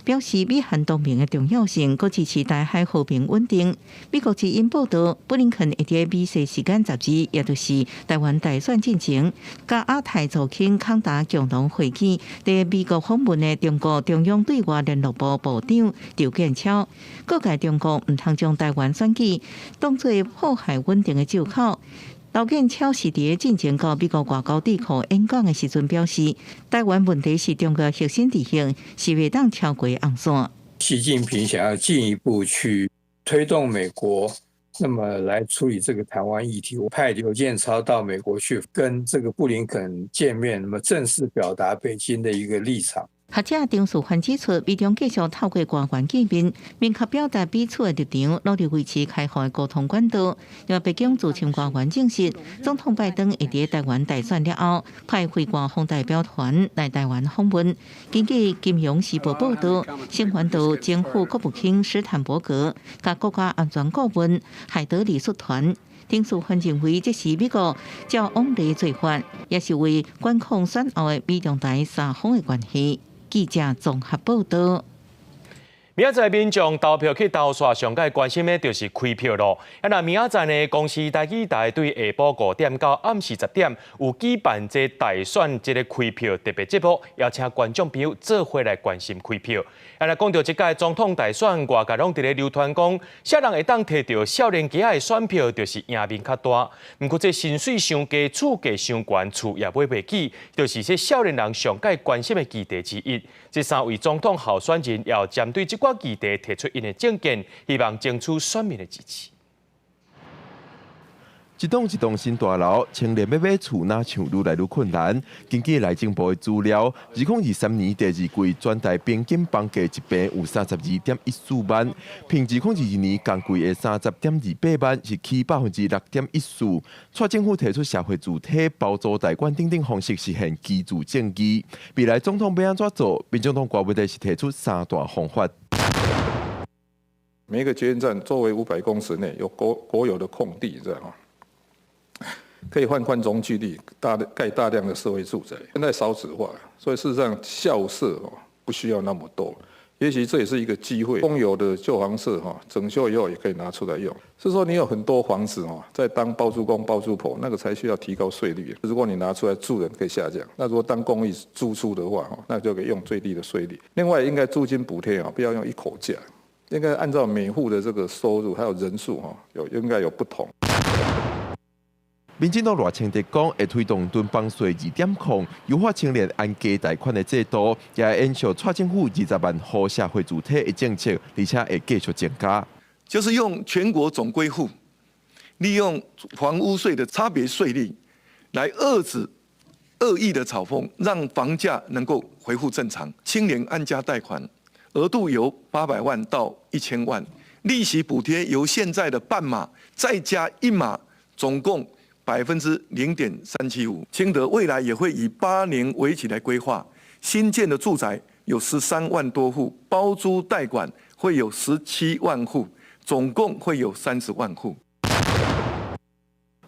表示美韓同盟的重要性，閣支持台海和平穩定。美國之音報道，布林肯會佇美西時間12，也就是台灣大選進前，佮亞太助卿康達共同會見佇美國訪問的中國中央對外聯絡部部長劉建超，告誡中國毋通將台灣選舉當做破壞穩定的藉口。劉建超是佇進前到美國外交智庫演講的時陣表示，台灣問題是中國核心利益，是袂當超過紅線。習近平想要進一步去推動美國，那麼來處理這個台灣議題，派劉建超到美國去跟這個布林肯見面，那麼正式表達北京的一個立場。學者張樹環指出，美中繼續透過官員見面，明確表達彼此的立場，努力維持開放的溝通管道。另外，白宮資深官員證實，總統拜登會佇台灣大選了後，派非官方代表團來台灣訪問。根據《金融時報》報道，成員有前副國務卿史坦伯格、佮國家安全顧問海德里率團。丁樹範認為，這是美國照往例做法，也是為管控選後的美中台三方的關係。記者綜合報道。明仔載民眾投票去投煞，上蓋關心的就是開票囉。啊，若明仔載呢，公視台語台對下晡5點到暗時10點有舉辦這大選這個開票特別節目，邀請觀眾朋友做伙來關心開票。啊，若講著這屆總統大選，外界攏佇咧流傳講，啥人會當提著少年家的選票，就是贏面較大。毋過這薪水傷低，厝價傷懸，厝也買袂起，就是這少年人上蓋關心的議題之一。這三位總統候選人也有針對這寡議題提出𪜶的政見，希望爭取選民的支持。一棟一棟新大樓，青年欲買厝，若像愈來愈困難。根據內政部的資料，2023年第二季全台平均房價一坪有32.14萬，比2022年仝季的30.28萬是起6.14%。蔡政府提出社會住宅包租代管等等方式實現居住正義。未來總統欲按怎做？民進黨柯文哲是提出三大方法。每一個捷運站周圍500公尺內有國有的空地，這樣可以放寬容積率，大蓋大量的社會住宅。現在少子化，所以事實上校舍不需要那麼多。也許這也是一個機會，公有的舊房舍整修以後也可以拿出來用。是說你有很多房子在當包租公包租婆，那個才需要提高稅率。如果你拿出來住人可以下降，那如果當公寓租出的話，那就可以用最低的稅率。另外應該租金補貼不要用一口價，應該按照每戶的這個收入還有人數有應該有不同。民進黨賴清德講，會推動囤房稅2.0，優化青年按揭貸款的制度，也會延續蔡政府20萬戶社會住宅的政策，而且會繼續增加。就是用全國總歸戶，利用房屋稅的差別稅率，來遏止惡意的炒風，讓房價能夠恢復正常。青年按揭貸款額度由800萬到1000萬，利息補貼由現在的半碼再加1碼，總共0.375%。清德未來也會以8年為期來規劃，新建的住宅有13萬多戶，包租代管會有17萬戶，總共會有30萬戶。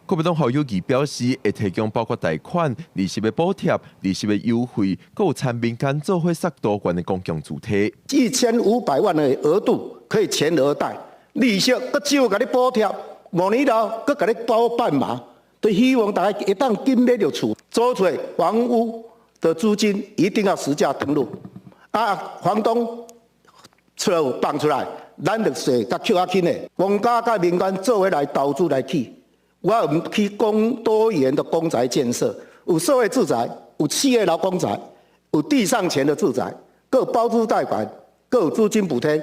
國民黨侯友宜表示，會提供包括貸款、利息的補貼、利息的優惠，閣有參民間做伙殺多元的公共住宅。1500萬的額度可以全額貸，利息閣少共你補貼，5年後閣共你包半碼。都希望大家會當緊買著厝，租出房屋的租金一定要實價登錄。啊，房東出來放出來，咱就稅共扣較輕的。公家佮民間做伙來投資來起，我們起公多元的公宅建設，有社會住宅，有企業勞工宅，有地上權的住宅，閣有包租代管，閣有租金補貼，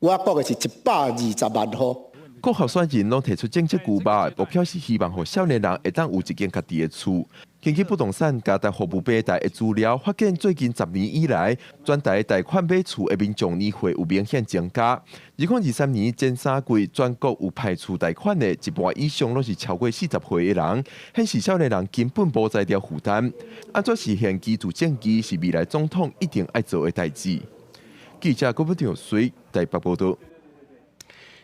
我講的是120萬戶。各候選人攏提出政策規劃，目標是希望予少年人會當有一間家己的厝。根據不動產佮服務平台的資料，發現最近10年以來，全台貸款買厝的民眾年歲有明顯增加。2023年前3季，全國有排厝貸款的一半以上攏是超過40歲的人，顯示少年人根本無才調負擔。按怎實現居住正義，是未來總統一定愛做的代誌。記者郭本水台北報道。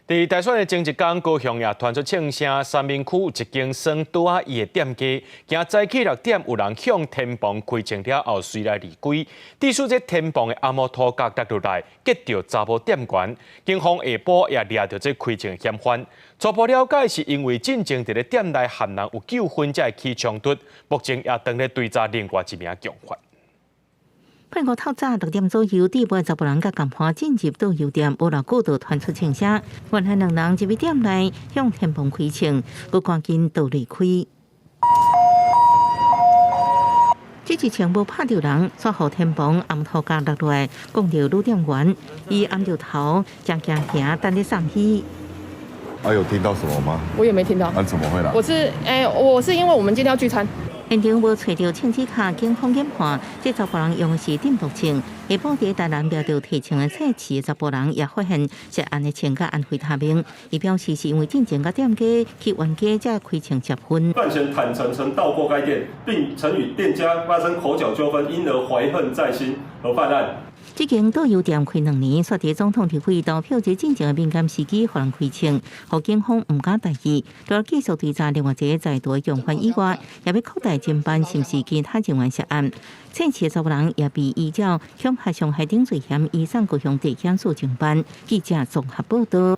佇大選的前一工，高雄也傳出槍聲，三民區一間酸桌仔伊的店家，今早起6點有人向天棚開槍了後，隨來離開。致使這天棚的紅毛塗角跌落來，擊著查某店員。警方下晡也掠著這開槍嫌犯。初步了解是因為進前佇咧店內和人有糾紛，才會起衝突。目前也當咧追查另外一名共犯。拜五透早6點左右，佇尾查埔人佮共伴進入桌遊店，無偌久就傳出槍聲，原來兩人入去店內向天棚開槍，閣趕緊逃離開。這一槍無拍著人，煞予天棚紅塗角落來，摃著女店員，伊掩著頭，誠驚嚇，等咧送醫。啊，有聽到什麼嗎？我也沒聽到。那怎麼會來？我是因為我們今天要聚餐。現場無揣著槍支卡，警方研判，這查埔人用的是電毒槍。下晡佇台南掠著提槍的冊飼的查埔人也發現涉案的槍佮安非他命。伊表示是因為進前佮店家去冤家才開槍洩憤。范閒坦承曾到過該店，並曾與店家發生口角糾紛，因而懷恨在心而犯案。這間桌遊店開2年，煞佇總統特委投票日進前的敏感時機，予人開槍，予警方毋敢大意。除了繼續追查另外一個在逃共犯以外，也欲擴大偵辦是毋是其他人員涉案。冊飼查埔人也被依照恐嚇傷害等罪嫌移送高雄地檢署偵辦。記者綜合報道。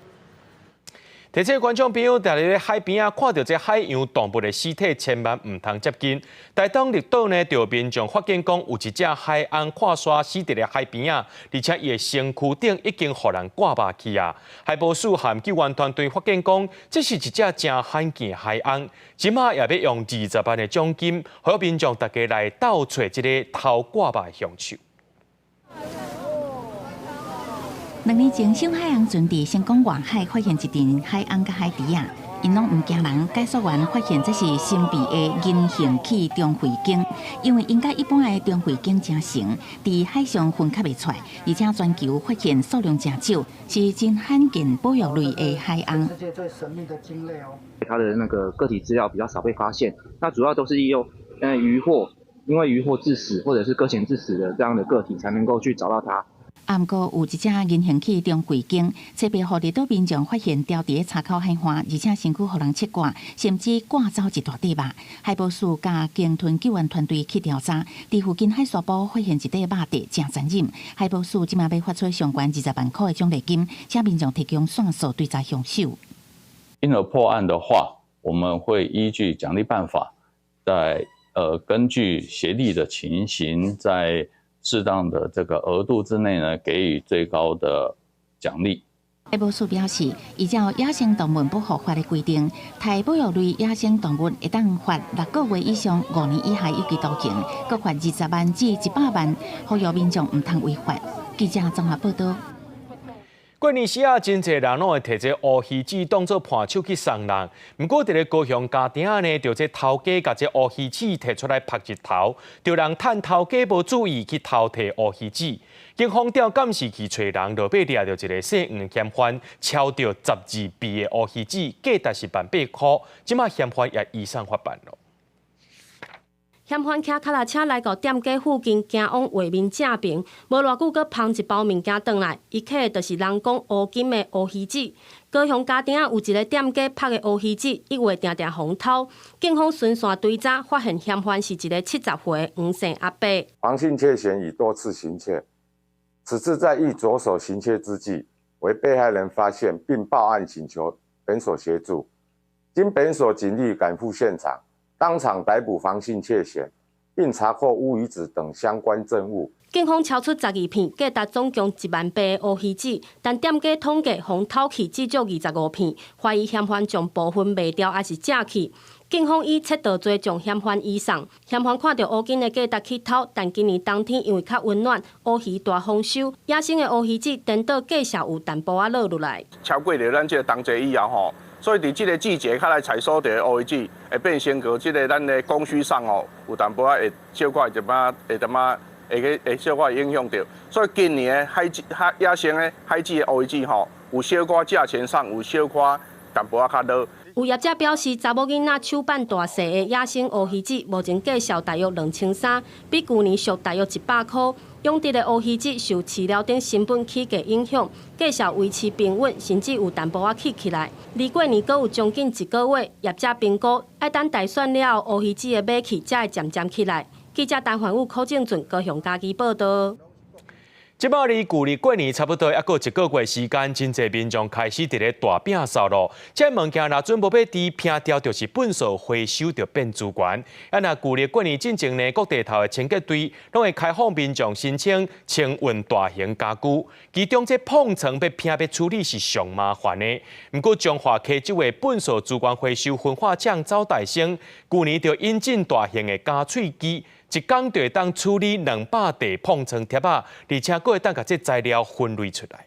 提醒觀眾朋友，佇咧海邊仔看著這海洋動物的屍體，千萬毋通接近。台東綠島呢，就民眾發現講有一隻海鰪闊沙死佇咧海邊仔，而且伊的身軀頂已經予人割肉去啊。海保署和救援團隊發現講，這是一隻誠罕見的海鰪，這馬也欲用20萬的獎金，予民眾大家來鬥揣這个偷割肉的兇手。2年前，小海洋船佇成功外海發現一陣海鰪佮海豬仔，𪜶攏毋驚人。解說員發現這是神秘的銀杏鰭中喙鯨，因為𪜶佮一般的中喙鯨誠成，佇海上分較袂出來，而且全球發現數量誠少，是真罕見保育類的海鰪。世界最神秘的鯨類哦。它的那個個體資料比較少被發現，那主要都是利用漁獲，因為漁獲致死或者是擱淺致死的這樣的個體，才能夠去找到它。啊，毋過有一隻銀杏鰭中喙鯨，冊予綠島民眾發現牢佇咧岔口海岸，而且身軀予人切割，甚至割走一大塊肉。海保署佮鯨豚救援團隊去調查，佇附近海沙埔發現一塊肉塊，誠殘忍。海保署這馬欲發出上懸20萬箍的獎勵金，請民眾提供線索追查兇手。因而破案的話，我們會依據獎勵辦法，在根據協力的情形，在適當的這個額度之內呢，給予最高的獎勵。海保署表示，依照野生動物保護法的規定，刣保育類野生動物會當罰6個月以上5年以下有期徒刑，閣罰20萬至100萬，呼籲民眾毋通違法。記者綜合報道。過年時啊，真濟人攏會提這烏魚子當做伴手去送人。毋過，佇咧高雄家庭仔呢，著這頭家共這烏魚子提出來曝日頭，著人趁頭家無注意去偷提烏魚子。警方調監視器揣人，落尾掠著一个姓黃嫌犯，抄著12幣的烏魚子，價值是18,000箍。這馬嫌犯也移送法辦囉。嫌犯騎腳踏車來到店家附近，行往畫面正爿，無偌久，閣捧一包物件轉來，伊揢的就是人講烏金的烏魚子。高雄家庭仔有一个店家曝的烏魚子，一月定定予人偷。警方循線追查，發現嫌犯是一个70歲黃姓阿伯。黃姓竊嫌已多次行竊，此次在欲着手行竊之際，為被害人發現並報案請求本所協助，經本所警力趕赴現場。當場逮捕黃姓竊嫌，並查獲烏魚子等相關證物。警方抄出12片，價值總共1萬8的烏魚子，但店家統計予人偷去至少25片，懷疑嫌犯將部分賣掉，抑是食去。警方以窃盗罪將嫌犯移送。嫌犯看著烏金的價值去偷，但今年冬天因為較溫暖，烏魚大豐收，野生的烏魚子顛倒價數有淡薄仔落落來。超過著咱這個冬季以後吼，所以佇這個季節較來採收著烏魚子，會變成個這個咱的供需上吼，有淡薄仔會小可一點仔，會淡仔會去會小可影響著。所以今年的海海野生的海子的烏魚子吼，有小可價錢上有小可淡薄仔較落。有業者表示，查某囡仔手板大細的野生烏魚子，目前價數大約2300，比舊年俗大約100箍。養殖的烏魚子受飼料等成本起價影響，價數維持平穩，甚至有淡薄仔起起來。離過年閣有將近一個月，業者評估愛等大選了後，烏魚子的買氣才會漸漸起來。記者陳環武、柯正俊高雄嘉義報導。這擺離舊曆過年差不多猶閣一個月時間，真濟民眾開始佇咧大摒掃囉。這物件若準無欲除摒掉，就是糞埽回收就變資源。啊，若舊曆過年進前呢，各地頭的清潔隊攏會開放民眾申請清運大型家具，其中這膨床欲摒欲處理是上麻煩的。毋過彰化溪州的糞埽資源回收焚化廠走大生，舊年就引進大型的加碎機。一工就會當處理200袋膨床貼仔，而且閣會當共這材料分類出來。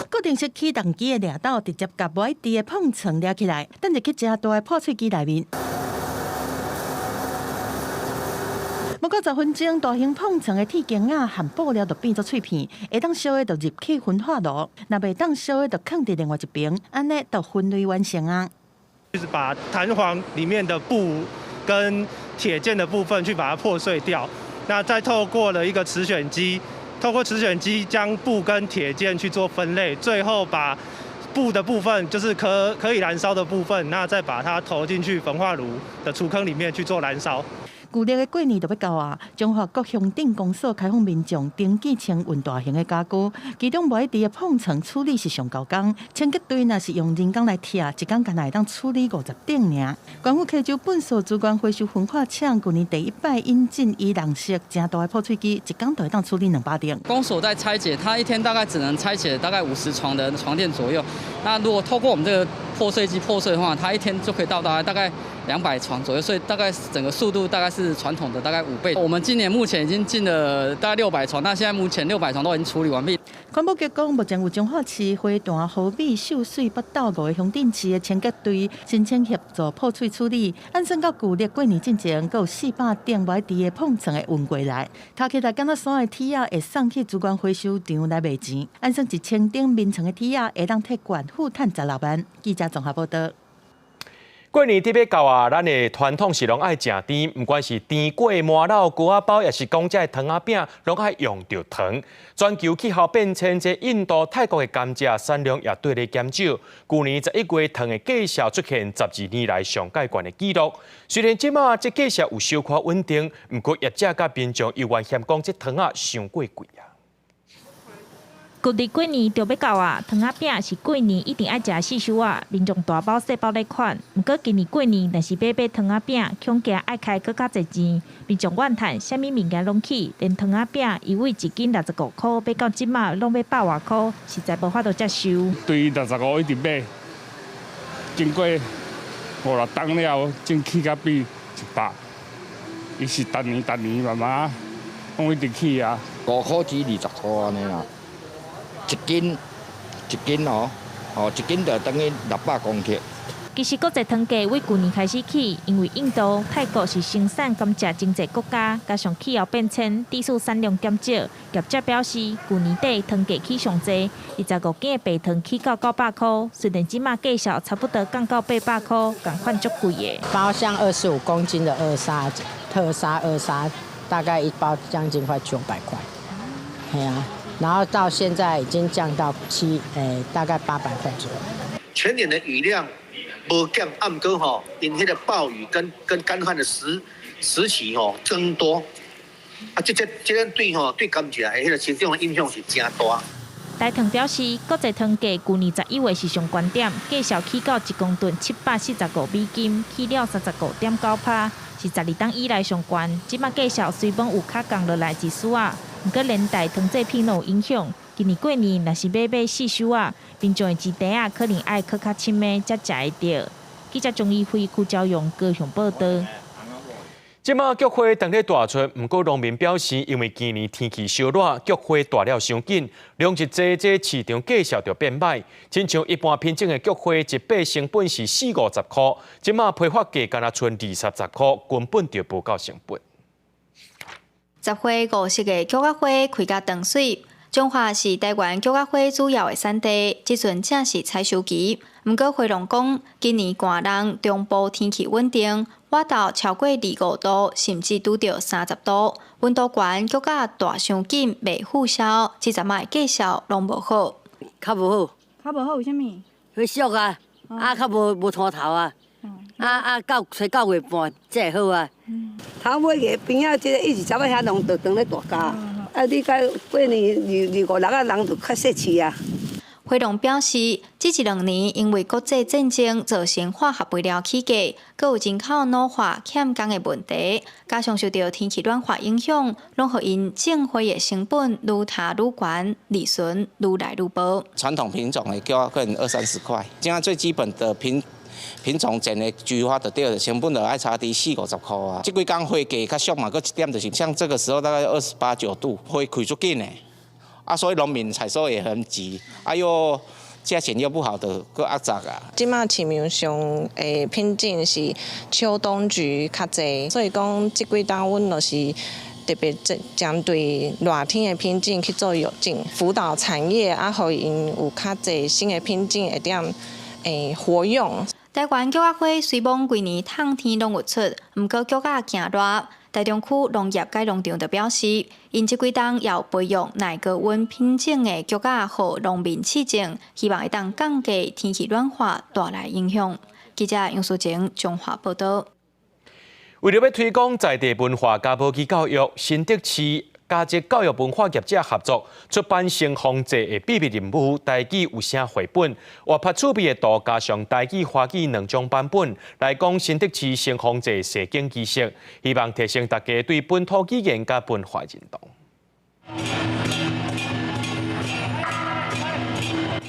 固定式起動機的掠斗直接共無愛除的膨床掠起來，等入去誠大的破碎機內面。無夠10分鐘，大型膨床的鐵筋仔和布料就變做碎片，會當燒的就入去焚化爐，若袂當燒的就囥佇另外一邊，按呢就分類完成啊。就是把彈簧裡面的布跟鐵件的部分去把它破碎掉，那再透過了一個磁選機，透過磁選機將布跟鐵件去做分類，最後把布的部分就是可以燃燒的部分，那再把它投進去焚化爐的儲坑裡面去做燃燒。舊曆的過年就欲到啊，彰化各鄉鎮公所開放民眾登記清運大型的家具，其中無愛除的膨床處理是上高工，清潔隊若是用人工來拆，一工干焦會當處理50頂爾。縣府溪州糞埽資源回收焚化廠舊年第一擺引進以人式誠大的破碎機，一工就會當處理200頂。公所在拆解，它一天大概只能拆解大概50床的床墊左右。那如果透過我們這個破碎機破碎的話，它一天就可以到達大概200床左右，所以大概整個速度大概是傳統的大概5倍。我們今年目前已經進了大概600床，那現在目前600床都已經處理完畢。環保局講，目前有彰化市、花壇、和美、秀水、北斗5个鄉鎮市的清潔隊申請協助破碎處理。按算到舊曆過年進前，閣有400頂無愛除的膨床會運過來。拆起來敢若山的鐵仔會送去資源回收場來賣錢。按算1000頂眠床的鐵仔會當替縣府趁16萬。記者綜合報導。過年特欲到啊，咱的傳統是攏愛食甜，毋管是甜粿、麻荖、糕仔包，抑是講這糖仔餅，攏愛用著糖。全球氣候變遷，這印度、泰國的甘蔗產量也綴咧減少。舊年11月，糖的價數出現12年來上蓋懸的紀錄。雖然這馬這價數有小可穩定，毋過業者佮民眾猶原嫌講這糖仔傷過貴啊。舊曆過年就欲到啊，糖仔餅是過年一定愛食的四小仔，民眾大包細包咧款。毋過今年過年，若是欲買糖仔餅，恐驚愛開閣較濟錢。民眾怨嘆，啥物物件攏起，連糖仔餅伊為一斤65箍，買到這馬攏欲100外箍，實在無法度接受。對65一直買，經過5、6冬了後，先起到比100，伊是逐年逐年慢慢攏一直起啊。5箍至20箍按呢啦。一斤一斤哦，哦一斤就等於600公克。其實國際糖價為舊年開始起，因為印度、泰國是生產甘蔗真濟國家，加上氣候變遷，致使產量減少。業者表示，舊年底糖價起上濟，25斤的白糖起到900箍，雖然這馬價數差不多降到800箍，仝款足貴的。包像25公斤的二砂、特砂、二砂，大概一包將近快900塊。係啊。然後到現在已經降到大概800塊左右。全年的雨量無減，毋過吼，因彼個暴雨跟乾旱的時期吼增多，啊，這個對吼對甘蔗的彼個生長的影響是誠大。台糖表示，國際糖價舊年11月是上懸點，價數起到1公噸745美金，起了35.9%，是12冬以來上懸。這馬價數雖罔有較降落來一絲仔，毋過連帶糖製品攏有影響。今年過年若是欲買四收仔，民眾的錢袋仔可能愛閣較深的才食會著。記者鍾義輝、邱昭勇高雄報導。這馬菊花當咧大出，毋過農民表示，因為今年天氣燒熱，菊花大了傷緊，量一濟，這市場價數就變歹。親像一般品種的菊花，一把成本是四五十箍，這馬批發價干焦賰二三十箍，根本就無夠成本。十花五色的菊仔花開甲當媠，彰化是台灣菊仔花主要的產地，這陣正是採收期。毋過花農講，今年寒冷，中部天氣穩定，倚晝超過25度，甚至拄著30度，溫度懸，菊仔大傷緊，袂復銷，這陣仔的價數攏無好。較無好。較無好為啥物？會俗啊，啊較無無拖頭啊，啊啊到吹9月半才會好啊。頭尾個邊仔這個一二十仔遐攏就當咧大家，啊你到過年二二五六啊人就較細市啊。花農表示，這一兩年因為國際戰爭造成化學肥料起價，閣有人口老化欠工的問題，加上受著天氣暖化影響，攏予𪜶種花的成本愈疊愈懸，利潤愈來愈薄。傳統品種的菊可能二三十塊，現在最基本的品種種的菊花就對了，成本就愛差佇四五十箍啊。這幾工花價較俗嘛，閣一點就是像這個時候大概28、9度，花開足緊的。啊，所以農民採收也很急，啊又價錢又不好的，閣壓榨啊。這馬市面上的品種是秋冬菊較濟，所以講這幾冬阮就是特別針針對熱天的品種去做育種，輔導產業啊，予𪜶有較濟新的品種會當活用。台灣菊仔花雖罔規年透天攏有出，毋過菊仔驚熱。台中區農業改農場就表示，𪜶這幾冬有培育耐高溫品種的菊仔，予農民試種，希望會當降低天氣暖化帶來影響。記者楊淑晴彰化報導。為著欲推廣在地文化佮無機教育，新竹市佮這教育文化業者合作出版成風祭的秘密任務台語有聲繪本，活潑趣味的圖加上台語、華語兩種版本，來講新竹市成風祭踅景儀式，希望提升大家對本土語言佮文化認同。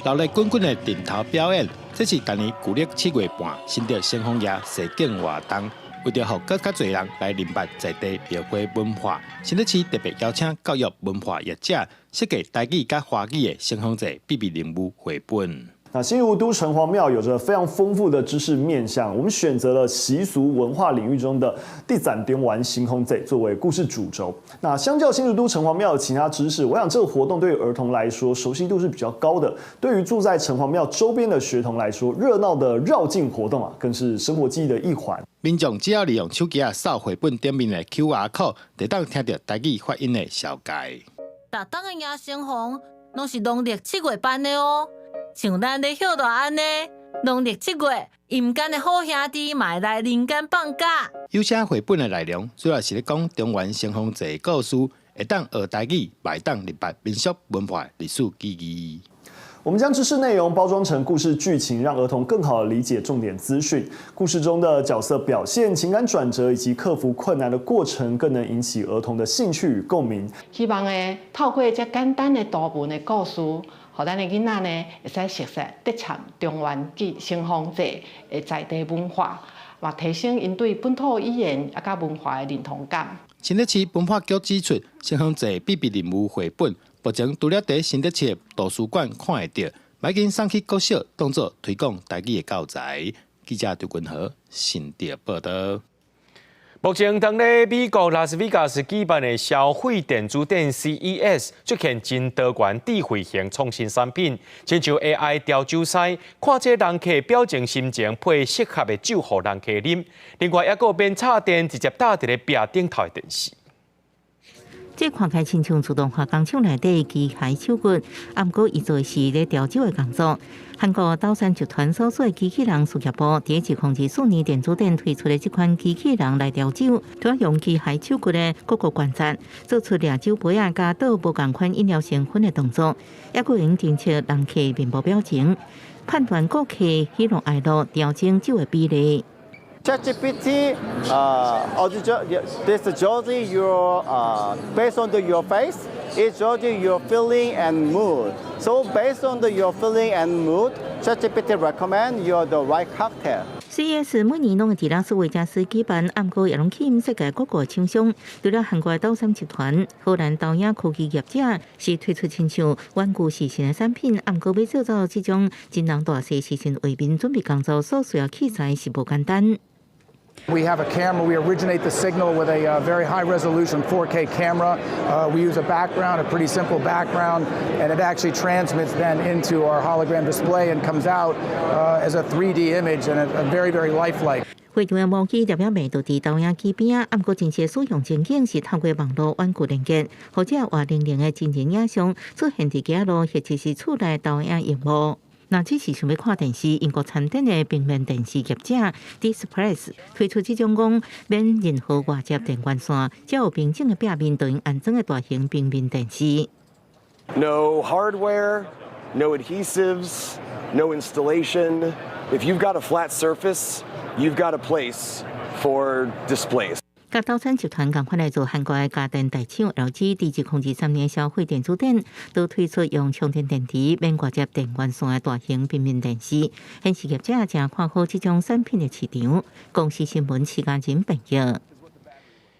熱鬧滾滾的陣頭表演，這是逐年舊曆7月半新竹成風爺踅景活動。為著予閣較濟人來認捌在地廟會文化，新竹市特別邀請教育文化業者設計台語佮華語的成風祭秘密任務繪本。那新竹都城隍廟有着非常豐富的知識面向，我們選擇了習俗文化領域中的地棧中原成風祭作為故事主軸。那相較新竹都城隍廟的其他知識，我想這個活動對於兒童來說熟悉度是比較高的。對於住在城隍廟周邊的學童來說，熱鬧的繞境活動啊，更是生活記憶的一環。民眾只要利用手機仔掃繪本頂面的 QR code，就當聽著台語發音的紹介。逐冬的迎成風，攏是農曆7月辦的哦。像咱咧歇熱按呢，農曆7月，陰間的好兄弟嘛會來人間放假。有聲繪本的內容主要是咧講中原成風祭故事，會當學台語，嘛會當認捌民俗文化歷史記憶。我們將知識內容包裝成故事劇情，讓兒童更好地理解重點資訊。故事中的角色表現、情感轉折以及克服困難的過程，更能引起兒童的興趣與共鳴。希望呢，透過這簡單的圖文的故事，予咱的囡仔呢，會使熟悉得參中原祭成風祭的在地文化，嘛提升𪜶對本土語言啊佮文化的認同感。新竹市文化局指出，成風祭秘密任務繪本，目前除了佇新竹市的圖書館看會著，嘛已經送去國小當作推廣台語的教材。記者張君和新竹報導。目前，當咧美國拉斯維加斯舉辦的消費電子展 CES 出現真多元智慧型創新產品，親像 AI 調酒師，看這人客表情心情配適合的酒予人客啉。另外，猶閣免插電直接搭佇咧壁頂頭的電視。這看起來親像自動化工廠內底機械手骨，啊，毋過伊做的是咧調酒的工作。韓國斗山集團所屬的機器人事業部，佇2024年電子展推出的這款機器人來調酒，除了用機械手骨的各個關節，做出掠酒杯仔佮倒無仝款飲料成分的動作，猶閣會用偵測人客面部表情，判斷顧客喜怒哀樂，調整酒的比例。ChatGPT, this judge your based on your face, it judges your feeling and mood. So based on your feeling and mood, ChatGPT recommend you the right cocktail. CES 每年攏會佇拉斯維加斯舉辦，毋過也攏吸引世界各國廠商。除了韓國的豆杉集團、荷蘭投影科技業者是推出親像玩具視訊的產品，毋過欲製造這種真人大細視訊畫面準備工作所需要器材是無簡單。 We have a camera. We originate the signal with a very high resolution 4K camera. We use a background, a pretty simple background, and it actually transmits then into our hologram display and comes out as a 3D image and a very, very lifelike. 會場的模具粒仔賣就佇投影機邊仔，毋過真實使用情景是透過網路遠距連結，或者活靈靈的真人影像出現佇街路或者是厝內投影螢幕。若只是想欲看電視，英國參展的平面電視業者 Displace 推出這種講免任何外接電源線，只有平整的壁面就能安裝的大型平面電視。 No hardware, no adhesives, no installation. If you've got a flat surface, you've got a place for displays. 佮豆杉集團仝款來做韓國的家電大廠 LG，佇2023年消費電子展，都推出用充電電池免外接電源線的大型平面電視，顯示業者誠看好這種產品的市場。公視新聞徐家仁編譯。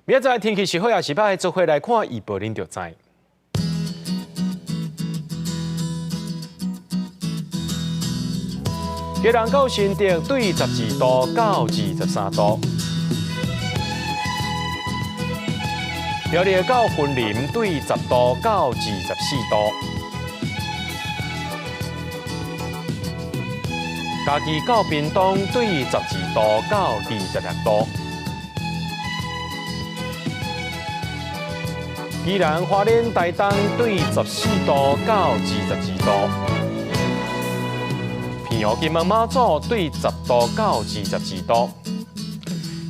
明仔載天氣是好抑是䆀，做伙來看預報，恁就知。基隆到新竹對12度到23度。苗栗到雲林對10度到24度，嘉義到屏東對12度到26度，宜蘭花蓮台東對14度到22度，澎湖金門馬祖對10度到22度。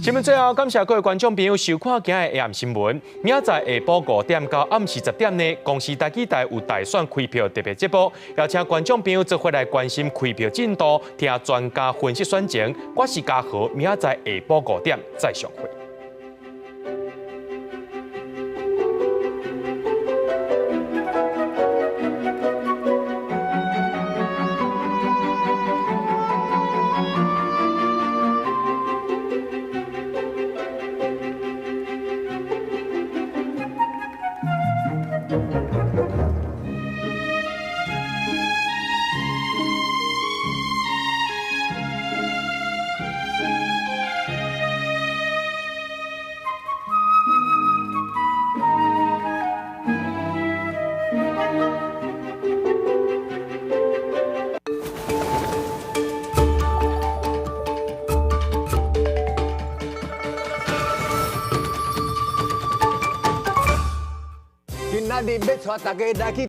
新聞最後，感謝各位觀眾朋友收看今日 AM 新聞。明仔載下晡5點到暗時10點呢，公視台語台有大選開票特別節目，邀請觀眾朋友做伙來關心開票進度，聽專家分析選情。我是嘉豪，明仔載下晡5點再相會。今仔日欲帶大家來去。